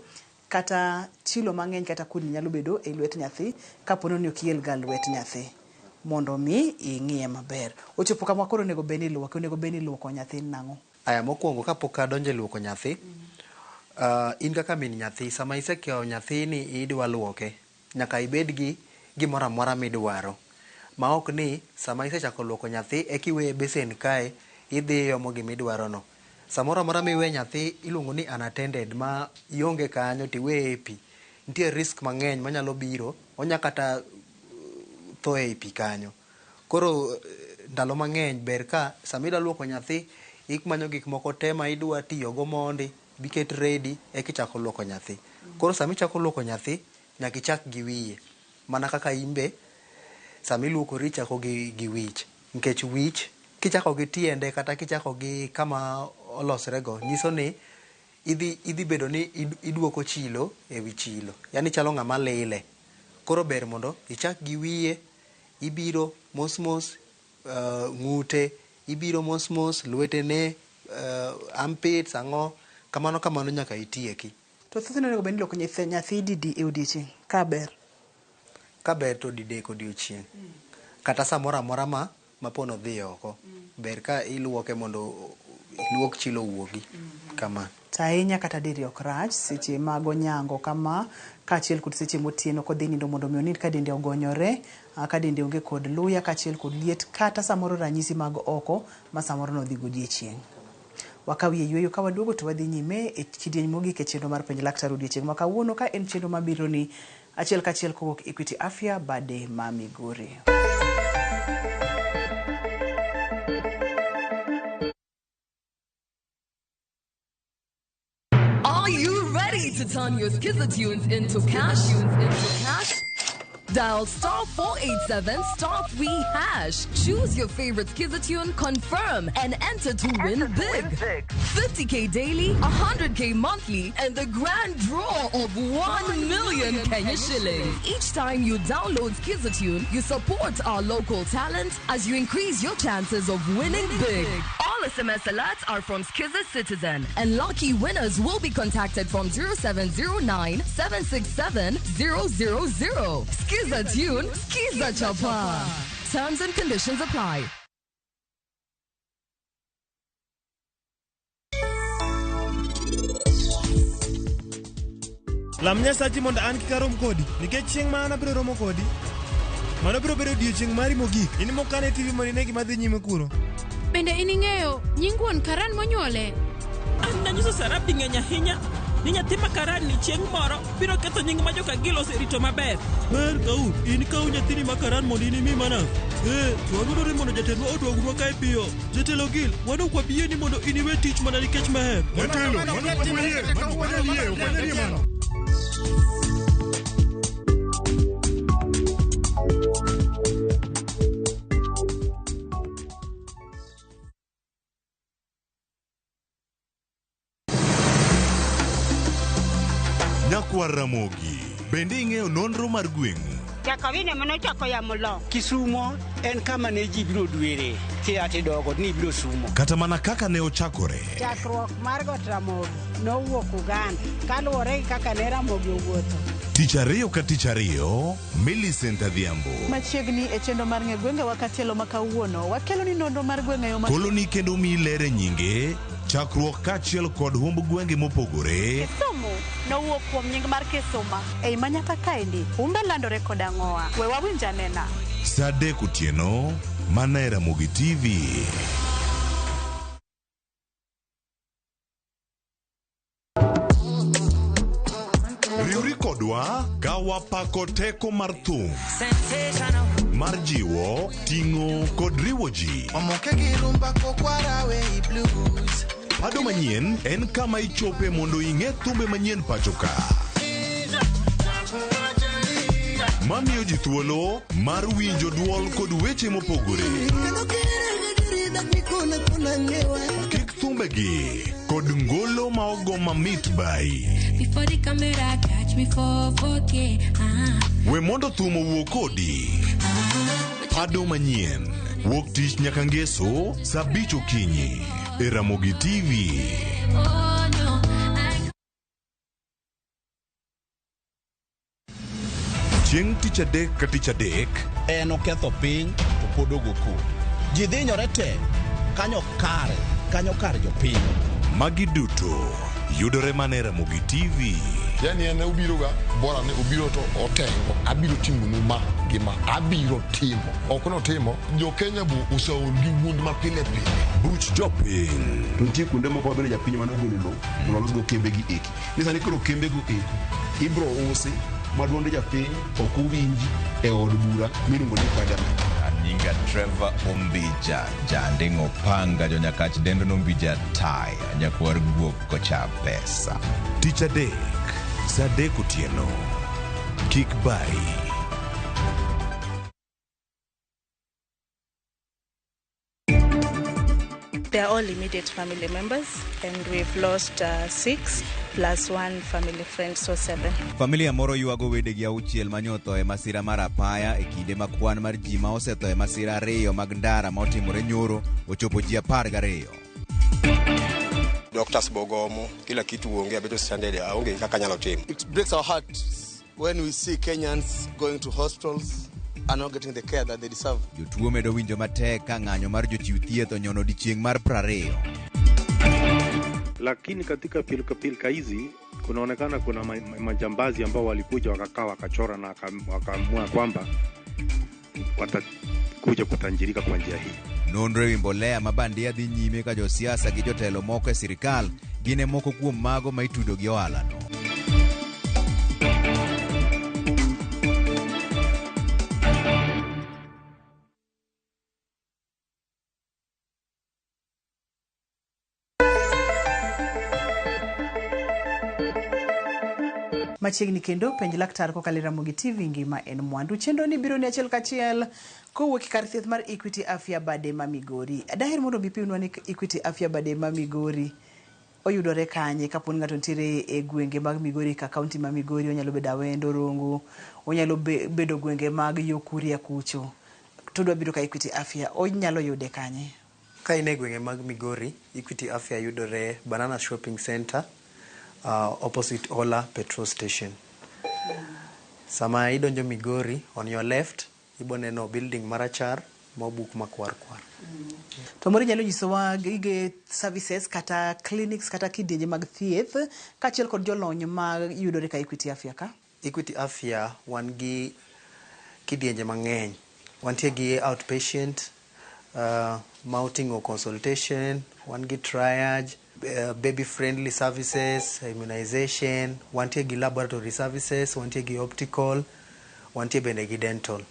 kata chilo mang'eny kata kudni nyalo bedo e lwet nyathi kapo nono ni ok iel ga lwet nyathi mondo mi ing'iye maber. Ochopo kama koro onego bed ni iluoke, onego bed ni iluoko nyathi nang'o? Aya, mokwongo kapok adonjo e luoko nyathi, In kaka min nyathi, sama isekiewo nyathini idwa luoke, nyaka ibed gi gimoro amora midwaro. Ma ok ni sama isechako luoko nyathi eka iweye e besen kae idhi iomo gimidwaro no. Samoro amora miwe nyathi iluongo ni unattended ma ionge kanyo tiweye e pi, nitie risk mang'eny manyalo biro, onya kata tho ei pi kanyo. Koro ndalo mang'eny ber ka sama idwa luoko nyathi, imanyo gik moko te ma idwa tiyogo mondi, biket ready eka ichako luoko nyathi. Koro sama ichako luoko nyathi, nyaka ichak gi wiye. Mana kaka in be sama iluokori ichako gi wich. Nikech wich kichako gi tiende kata kichako gi kama olosre go, nyiso ni idhi bedo ni iduoko chilo e wi chilo. Yani ichalo ng'ama lile. Koro ber mondo ichak gi wiye, ibiro mos mos, ng'ute, ibiro mos mos, lwetene, armpits, ang'o, kamano kamano nyaka itieki. To thothne onego bed ni iluoko nyathi didi e odiechieng' ka ber? Ka ber to didek odiechieng'. Kata samoro amora ma pono odhi oko. Ber ka iluoke mondo iluok chilo owuogi. Kamano. To ahinya kata diriyo ok rach seche mag onyango kama kaachiel kod seche motieno kodhi nindo mondo mi onind ka dende ogonyore, ka dende onge kod luya kaachiel kod liet kata samoro ranyisi mag oko ma samoro nodhi godiechieng'. Wakaw yie yueyo ka waduogo to wadhi nyime e kidieny mogik e chenro mar Penj Laktar odiechieng' ma kawuono ka en chenro mabiro ni achiel kachiel kowuok Equity Afya bade ma Migori. Are you ready to turn your Skiza tunes into cash? Dial star 487 star 3 hash. Choose your favorite Skiza tune, confirm, and enter to win big. 50K daily, 100K monthly, and the grand draw of 1 million Kenya shillings. Each time you download Skiza tune, you support our local talent as you increase your chances of winning big. All SMS alerts are from Skiza Citizen, and lucky winners will be contacted from 0709 767 000. Skiza tune, Skiza Chapa. Terms and conditions apply. Lam Nyasachi mondo an kik arom kodi, nikech chieng' ma an abiro romo kodi, mano biro bedo odiechieng' mari mogik. In mokane TV mondo ine gima dhi nyime kuro. Bende in ing'eyo nying wuon Karan monyuole? An nanyiso Sarab ding'eny ahinya ni nyathi ma Karan ni chieng' moro biro ketho nying ma joka-Gil oserito maber. Ber Kaur, in kaw nyathini ma Karan mondo inimi mana. To wadwaro ni mondo jatendwa oduognwa kae piyo. Jatelo Gil, wan ok wabi ni mondo iniwe tich mana nikech Meher. Jatelo, mano ok wayie, mano ok wanyal yie, ok wanyal yie mano. Nyakwar Ramogi, bende ing'eyo nonro mar gweng'u? Jakawine manochako yamo lo. Kisumo en kama ne ji biro dwere kia tidogo ni biro sumo. Kata mana kaka ne ochakore. Chakruok mar got Ramogi nowuok Uganda kaluwore gi kaka ne Ramogi owuotho. Tich ariyo ka tich ariyo, Millicent Adhiambo. Machiegni e chenro mar ng'e gwenge wa katielo ma kawuono, wakelo ni nonro mar gwenge yo ma Koloni kendo mi lere nyinge, chakruok kaachiel kod humb gwenge mopogore. Kisumu nowuok kuom nying mar Kisuma. Ei manyaka kaendi, humbe landore kod ang'owa. We wawinj anena. Saa 3 otieno, mana e Ramogi TV. Riwri kodwa ka wapako teko mar thum mar jiwo, ting'o kod riwo ji. Pado manyien en kama ichope mondo ing'e thumbe manyien pacho ka. Mamiyo ji thuolo mar winjo duol kod weche mopogore. Kik thumbegi kod ngolo ma ogo mamit bai. Before the camera catch me for 4K. We mondo thum owuo kodi. Pado manyien wuok tich nyaka ngeso saa 5 okinyi e Ramogi TV. Oh no, I Chieng' tich adek ka tich adek en oketho piny to pod ogo koko. Ji dhinyore te kanyo kare, kanyo kar jopiny. Magi duto Yudore mana e Ramogi TV. Yani en obiroga bora ni obiro to otengo abiro timonu ma gi ma abiro timo ok notimo jo Kenya bu oseol gi wuond ma pile pile. Buch jopiny. To nitie kuonde moko mabende japiny mane ogolo lowo mondo olosgo kembe gi eki. Ni sani koro kembego eko ibro usi ma duond japiny ok owinji e od bura miluongo ni parliament. Nyinga Trevor Ombija, janding'o panga jonyakach dendo nombija taya, nyakwar guok kocha pesa. Tich adek, saa 3 otieno. Kik bari. They are all immediate family members, and we've lost 6 plus 1 family friend, so 7. Familia moro ywago wedegi 6 mane otho e masira mar apaya e kinde ma kwan mar ji ma osetho e masira 2 mag ndara ma otimore nyoro ochopo ji 12. Doctors bogomo, kila kitu onge, abedo stranded, aonge kaka anyalo timo. It breaks our hearts when we see Kenyans going to hospitals and not getting the care that they deserve. Jotuo medo winjo matek ka ng'anyo mar jochiw thieth onyono odiechieng' mar 20. Lakini katika pilika pilika hizi kunaonekana kuna majambazi ambao walikuja wakakaa wakachora na wakaamua kwamba watakuja kutajirika kwa njia hii. Nonro ewi mbolea ma bandia dhi nyime ka josiasa gi jotelo moko e sirikal gin e moko kuom mago ma itudo gi ohalano. Machiegni kendo penj laktar kokalo e Ramogi TV ngima en mwandu. Chenro ni biro ni achiel kachiel kowuok e kar thieth mar Equity Afya Bade ma Migori. Daher mondo mi pimnwa ni Equity Afya Bade ma Migori oyudore kanye kapo ni ng'ato nitiere e gwenge mag Migori ka kaunti ma Migori, onyalo bedo Awendo, Rongo, onyalo bedo gwenge mag yo Kuria kucho. To dwa biro ka Equity Afya, onyalo yude kanye? Ka in e gwenge mag Migori, Equity Afya yudore Banana Shopping Center, opposite Ola petrol station. Sama idonjo Migori, on your left, ibo neno building marachar mobuk makwar kwar. To moro inyalo nyisowa gige services kata clinics kata kidienje mag thieth kaachiel kod jolony ma yudore ka Equity Afya ka? Equity Afya wan gi kidienje mang'eny. Wantie gi outpatient ma oting'o consultation, wan gi triage, baby friendly services, immunization, wantie gi laboratory services, wantie gi optical, wantie bende gi dental.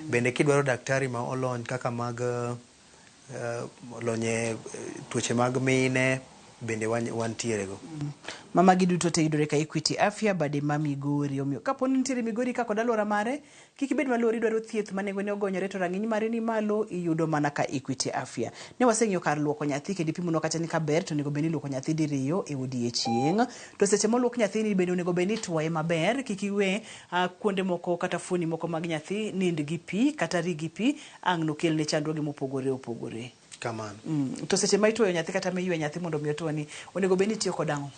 Bende kidwaro daktari ma olony kaka mag olony e tuoche mag mine bende wantiere go. Mama gi duto te yudore ka Equity Afya Bade ma Migori. Omiyo kapo ni nitiere Migori ka kod alwora mare, kik ibed maluor idwaro thieth ma nengone ogonyore to rang'iny mare ni malo iyudo mana ka Equity Afya. Ne waseng'iyo kar luoko nyathi kendo ipimonwa kata ni kaber to onego bed ni iluoko nyathi diriyo e odiechieng'. To seche moluok nyathini bende onego bed ni ituoye maber, kik iwe kuonde moko kata fuoni moko mag nyathi nind gi pi kata ri gi pi ang' nokelne chandruoge mopogore opogore. Kamano. To seche ma ituoyo nyathi kata miywe nyathi mondo mi otuo ni onego bed ni itiyo kod ang'o?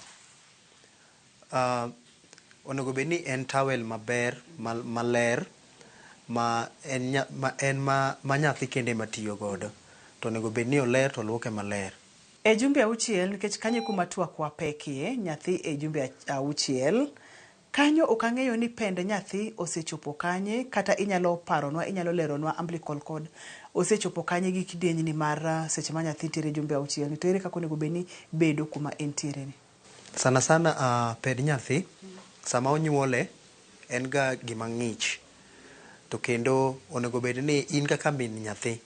Onego bed ni en towel maber maler ma en ma nyathi kende ema tiyo godo. To onego bed ni oler to oluoke maler. E jumbe 6 nikech kanyo kuma twak wa pekie nyathi e jumbe 6 kanyo ok ang'eyo ni pend nyathi osechopo kanye kata inyalo paronwa inyalo leronwa umbilical cord osechopo kanye gi kidienyni mar seche ma nyathi nitiere jumbe 6 to ere kaka onego bed ni bedo kuma entiere ni? Sana sana pend nyathi sama onyuole en ga gima ng'ich. To kendo onego bed ni in kaka min nyathi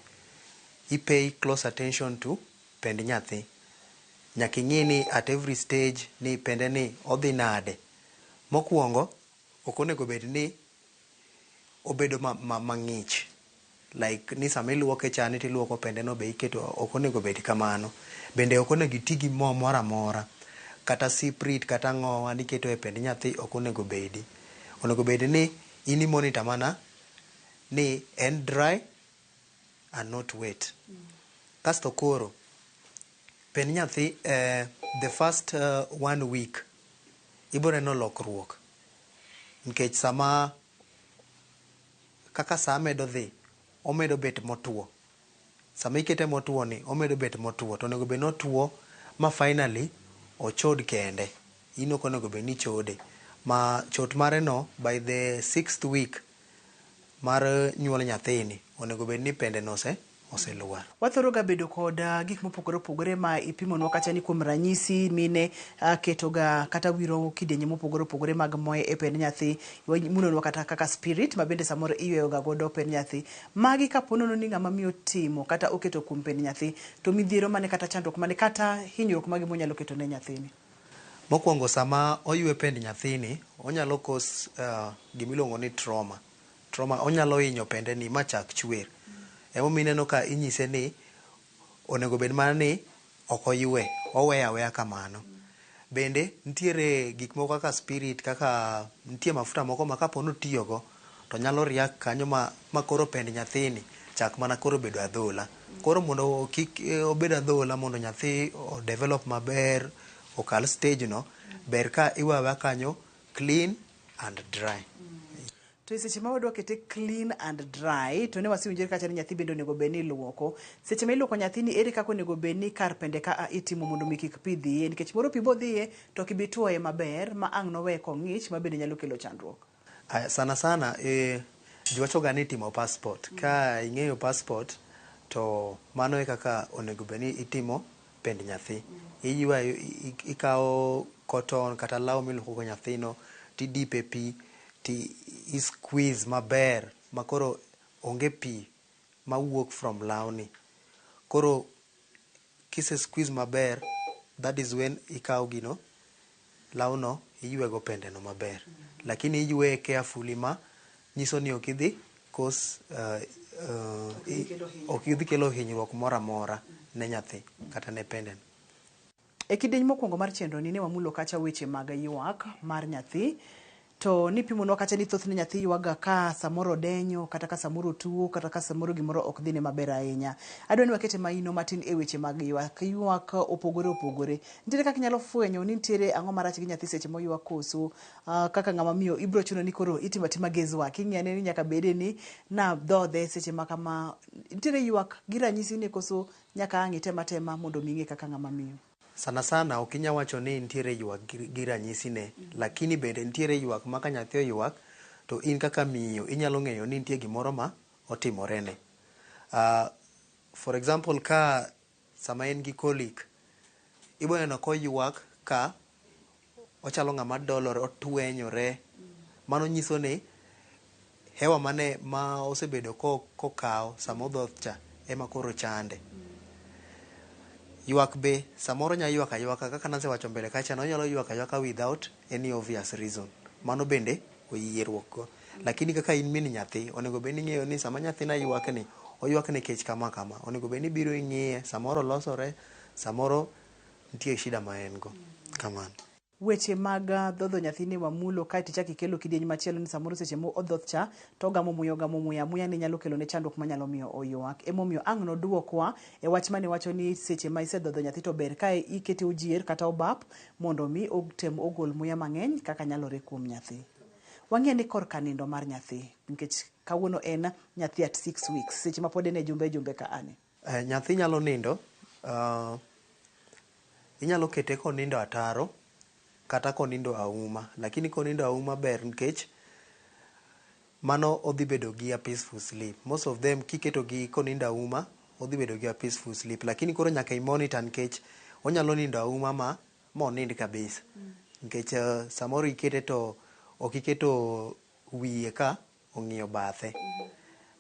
i pay close attention to pend nyathi. Nyaka ing'i ni at every stage ni pende ni odhi nade. Mokwongo ok onego bed ni obedo mang'ich. Like ni sama iluoke chande tiluoko pende no be iketo ok onego bed kamano. Bende ok onego iti gi mo moro amora. Kata siprit kata ang'owa niketo e pend nyathi ok onego bedi. Onego bed ni in i monitor mana ni en dry and not wet. Kasto koro pend nyathi the first 1 week ibiro neno lokruok. Nikech sama kaka saa medo dhi omedo bet motuo. Sama ikete motuo ni omedo bet motuo to onego bed ni otuo ma finally ochod kende. In ok onego bed ni ichode. Ma chot mare no by the sixth week mar nyuol nyathini onego bed ni pende no oselwar. Wathoro ga bedo kod gik mopogore opogore ma ipimonwa kacha ni kuom ranyisi mine ketoga kata wiro kidienje mopogore opogore mag moye e pend nyathi. Imulonwa kata kaka spirit ma bende samoro iyweyo ga godo pend nyathi. Magi kapo nono ni ng'ama miyo otimo kata oketo kuom pend nyathi to midhiero mane kata chandruok mane kata hinyruok mage monyalo keto ne nyathini? Mokwongo sama oywe pend nyathini, onyalo cause gimiluongo ni trauma. Trauma onyalo hinyo pende ni machak chwer. Emomiyo ineno ka inyise ni onego bed mana ni ok oywe, oweye aweya kamano. Bende nitiere gik moko kaka spirit kaka nitie mafuta moko ma kapo ni otiyogo to nyalo react kanyo ma koro pend nyathini chak mana koro bedo adhola. Koro mondo kik obed adhola mondo nyathi o develop maber okal stage no, ber ka iweyo aweya kanyo clean and dry. To e seche ma wadwa kete clean and dry to ne wasewinjore kacha ni nyathi bende onego bed ni iluoko. Seche ma iluoko nyathini ere kaka onego bed ni kar pende ka a itimo mondo mi kik pi dhiye nikech moro pi bodhiye to ok ibi tuoye maber ma ang' noweye kong'ich ma bende nyalo kelo chandruok. Sana sana ji wacho ga ni itimo passport. Ka ing'eyo passport to mano e kaka onego bed ni itimo pend nyathi. Iywayo, ikawo cotton kata law miluoko go nyathino tidipe pi ti i squeeze maber makoro onge pi mawuok from lawni. Koro kise squeeze maber, that is when ikawo gino lawno iywego pende no maber. Lakini iyweye carefully ma nyiso ni ok idhi cause ok idhi kelo hinyruok moro amora ne nyathi kata ne pende no. E kidieny mokwongo mar chenro ni ne wamulo kacha weche mag ywak mar nyathi to nipimonwa kacha ni thothne nyathi ywaga ka samoro odenyo kata ka samoro otuo kata ka samoro gimoro ok dhine maber ahinya. Adwa ni wakete maino matin e weche mag ywak. Ywak opogore opogore. Nitiere kaka inyalo fwenyo ni nitiere ang'o marach gi nyathi seche moywak koso kaka ng'ama miyo ibiro chuno ni koro itimo atima guesswork. Ing'iyo ane ni nyaka bede ni nadhodhe seche ma kama. Nitiere ywak gi ranyisi ne koso nyaka ang' item atema mondo mi ing'e kaka ng'ama miyo. Sana sana ok inyal wacho ni nitiere ywak gi ranyisi ne, lakini bende nitiere ywak ma ka nyathi oywak to in kaka miyo inyalo ng'eyo ni nitie gimoro ma otimore ne. For example ka sama en gi colic, ibo neno koywak ka ochalo ng'ama dolore, otwenyore. Mano nyiso ni hewa mane ma osebedo kokawo sama odhoth cha ema koro chande. Ywak be samoro nya ywak aywaka kaka nasewacho mbele kacha no, onyalo ywak aywaka without any obvious reason. Mano bende oyieruok go. Lakini kaka in min nyathi, onego bed ni ing'eyo ni sama nyathina ywak ni, oywak nikech kama kama. Onego bed ni ibiro ing'iye, samoro olosore, samoro nitie shida ma en go. Kamano. Weche mag dhodho nyathi ne wamulo kaeto ichako ikelo kidieny machielo ni samoro seche mo odhoth cha to ogamo muya ogamo muya muya ni nyalo kelo ne chandruok manyalo miyo oywak. Emomiyo ang' noduokwa e wach mane wacho ni seche ma isedhodho nyathi to ber ka ikete ojier kata obap mondo mi otem ogol muya mang'eny kaka nyalore kuom nyathi. Wang'e ni korka nindo mar nyathi nikech kawuono en nyathi at 6 weeks seche ma pod en e jumbe jumbe ka ani. Nyathi nyalo nindo, inyalo kete konindo ataro kata konindo auma, lakini konindo auma ber nikech mano odhi bedo gi a peaceful sleep. Most of them kiketo gi konindo auma, odhi bedo gi a peaceful sleep. Lakini koro nyaka i monitor nikech onyalo nindo auma ma monind kabisa. Nikech samoro ikete to ok iketo wiye ka ong'iyo bathe.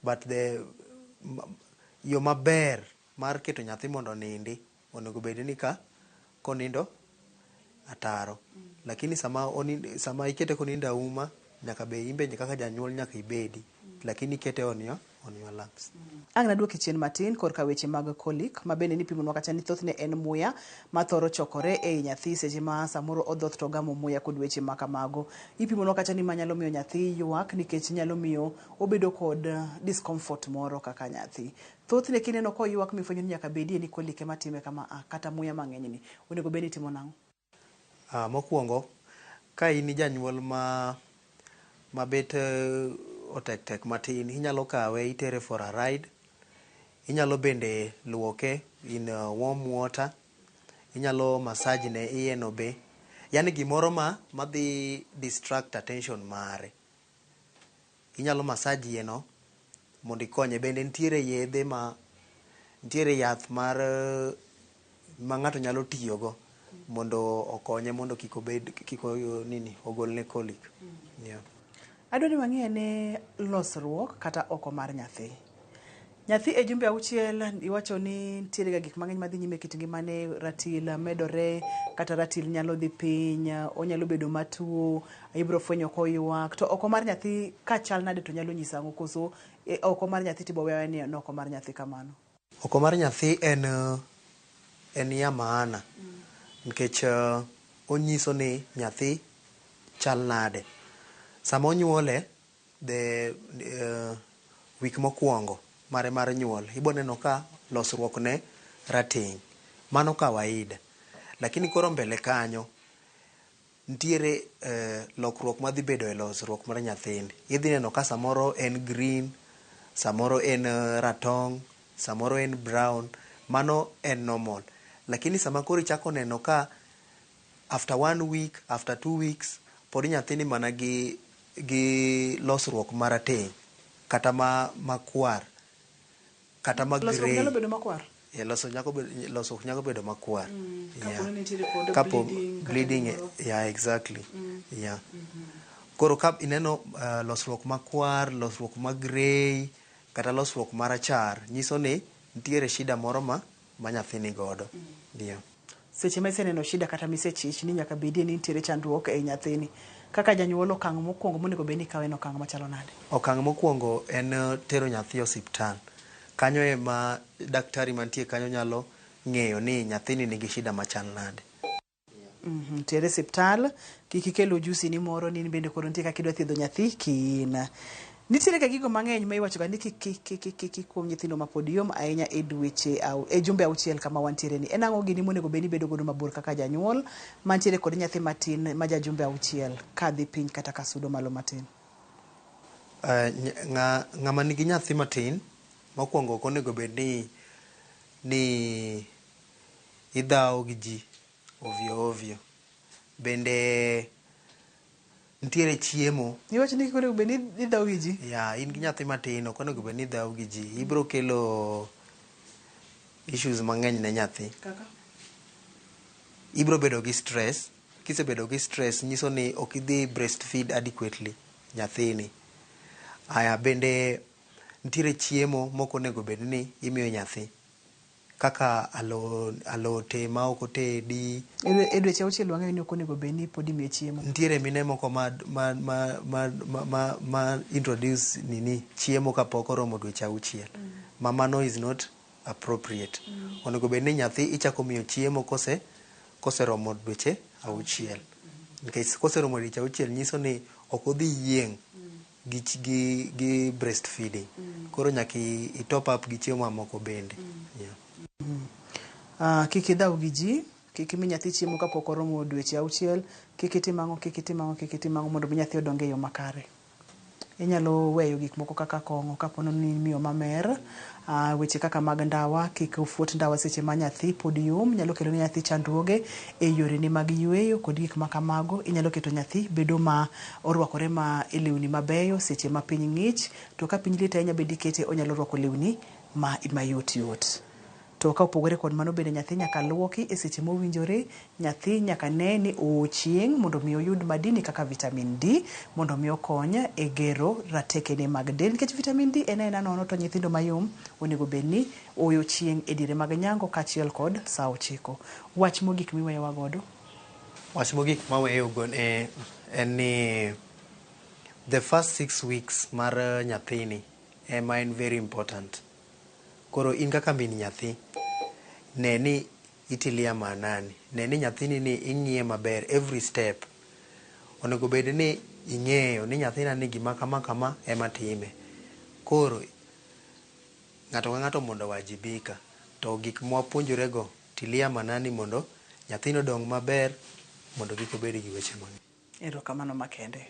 But the yo maber mar keto nyathi mondo onindi onego bed ni ka konindo ataro. Lakini sama ikete konindo auma nyaka be in be kaka janyuol nyaka ibedi. Lakini ikete on your laps. Ang' naduoki chien matin korka weche mag colic ma bende nipimonwa kacha ni thothne en muya ma thoro chokore ei nyathi seche ma samoro odhoth to ogamo muya kod weche ma kamago. Ipimonwa kacha ni ma nyalo miyo nyathi ywak nikech nyalo miyo obedo kod discomfort moro kaka nyathi. Thothne kineno koywak mifwenyo ni nyaka bedie ni colic ema time kama a kata muya mang'eny ni onego bed ni itimo nang'o? Mokwongo ka in janyuol ma bet otek tek matin, inyalo kawe itere for a ride. Inyalo bende luoke in warm water. Inyalo massage ne iye no be. Yani gimoro ma madhi distract attention mare. Inyalo massage iye no mondo ikonye. Bende nitiere yedhe ma nitiere yath mar ma ng'ato nyalo tiyogo mondo okonye mondo kik obed kik nini ogolne colic. Yeah. Adwa ni wang'i ane losruok kata oko mar nyathi. Nyathi e jumbe 6 iwacho ni nitiere ga gik mang'eny madhi nyime e kit ngimane, ratil medore kata ratil nyalo dhi piny, onyalo bedo matuo, ibiro fwenyo koywak. To oko mar nyathi ka chal nade to nyalo nyiso ang'o koso oko mar nyathi tibo weya ni en oko mar nyathi kamano? Oko mar nyathi en ya maana nikech onyiso ni nyathi chal nade. Sama onyuole the week mokwongo mare mar nyuol ibo neno ka losruok ne rateng'. Mano kawaida. Lakini koro mbele kanyo nitiere lokruok madhi bedo e losruok mar nyathini. Idhi neno ka samoro en green, samoro en ratong', samoro en brown. Mano en normal. Lakini sama koro ichako neno ka after 1 week, after 2 weeks, pod nyathini mana gi losruok marateng' kata makwar kata ma Losruok grey. nyalo bedo makwar? Yeah, losruok nyalo bedo makwar. Kapo ni nitiere kod Kapo bleeding kata bleeding, gimoro. yeah, exactly. Yeah. Koro ka ineno losruok makwar, losruok ma grey, kata losruok marachar, nyiso ni nitiere shida moro ma nyathi ni godo. Yeah. Seche ma iseneno shida kata misechich ni nyaka bedie ni nitiere chandruok ei nyathini. Kaka janyuol okang' mokwongo monego bed ni ikawo en okang' machalo nade? Okang' mokwongo en tero nyathi e osiptal. Kanyo ema daktari mantie kanyo nyalo ng'eyo ni nyathini nigi shida machal nade. Tere osiptal, kik ikel ujusi ni moro ni in bende koro nitie kaka idwa thiedho nyathi kiin. Nitiere ga gigo mang'eny ma iwacho ga ni kik kuom nyithindo mapod yom ahinya e dweche e jumbe 6 kama wantiere ni. En ang'o gini monego bed ni ibedo godo mabor kaka janyuol mantiere kod nyathi matin ma ja jumbe 6 kadhi piny kata ka sudo malo matin? Ng'ama nigi nyathi matin mokwongo ok onego bed ni idhawo gi ji ovyo ovyo. Bende nitiere chiemo. Iwacho ni kik onego bed ni idhawo gi ji? Ya, in gi nyathi matin ok onego bed ni idhawo gi ji. Ibiro kelo issues mang'eny ne nyathi. Kaka? Ibiro bedo gi stress. Kisebedo gi stress nyiso ni ok idhi breastfeed adequately nyathini. Aya, bende nitiere chiemo mok onego bed ni imiyo nyathi. Kaka alote ma ok otedi. E dweche 6 wang'eyo ni ok onego bed ni pod imiye chiemo. Nitiere mine moko ma introduce nini chiemo kapok oromo dweche 6. Ma mano is not appropriate. Onego bed ni nyathi ichako miyo chiemo koseromo dweche 6. Nikech koseromo dweche 6 nyiso ni ok odhi yieng' gi breastfeeding. Koro nyaka i top up gi chiemo mamoko bende. Yeah. Kik idhaw gi ji, kik imi nyathi chiemo kapok oromo dweche 6, kik itim ang'o, kik itim ang'o, kik itim ang'o mondo mi nyathi odong e yo makare. Inyalo weyo gik moko kaka kong'o kapo ni imiyo mamer, weche kaka mag ndawa, kik ufuot ndawa seche ma nyathi pod yom, nyalo kelo ne nyathi chandruoge e yorene mag yweyo kod gik ma kamago. Inyalo keto nyathi bedo ma orwakore ma e lewni mabeyo seche ma piny ng'ich, to ka piny liet ahinya bende ikete onyalo rwako lewni mayot yot. To ka opogore kod mano bende nyathi nyaka luoki e seche mowinjore, nyathi nyaka ne ni oo chieng' mondo mi oyud madini kaka vitamin D mondo mi okony e gero ratekene mag del. Nikech vitamin D en aena nono to nyithindo mayom onego bed ni oyo chieng' e diere mag nyango kaachiel kod saa 9. Wach mogik miweyowa godo? Wach mogik maweyogo en ni the first 6 weeks mar nyathini ema en very important. Koro in kaka min nyathi, ne ni itilia maanani. Ne ni nyathini ni ing'iye maber every step. Onego bed ni ing'eyo ni nyathina ni gima kama kama ema time. Koro ng'ato ka ng'ato mondo wajibika. To gik mwapuonjorego tilia maanani mondo nyathino odong maber mondo kik obed gi weche mang'eny. Erokamano makende.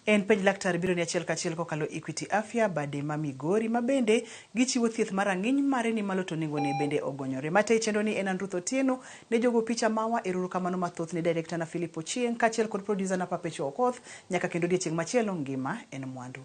En penj laktar biro ni achiel kachiel kokalo Equity Afya bade ma Migori ma bende gichiwo thieth mar rang'iny mare ni malo to nengone bende ogonyore. Mate chenro ni en Andruth Otieno ne jogo picha mawa eruru kamano mathoth ne director na Philip Ochieng kaachiel kod producer na Papecho Okoth nyaka kendo odiechieng' machielo ngima en mwandu.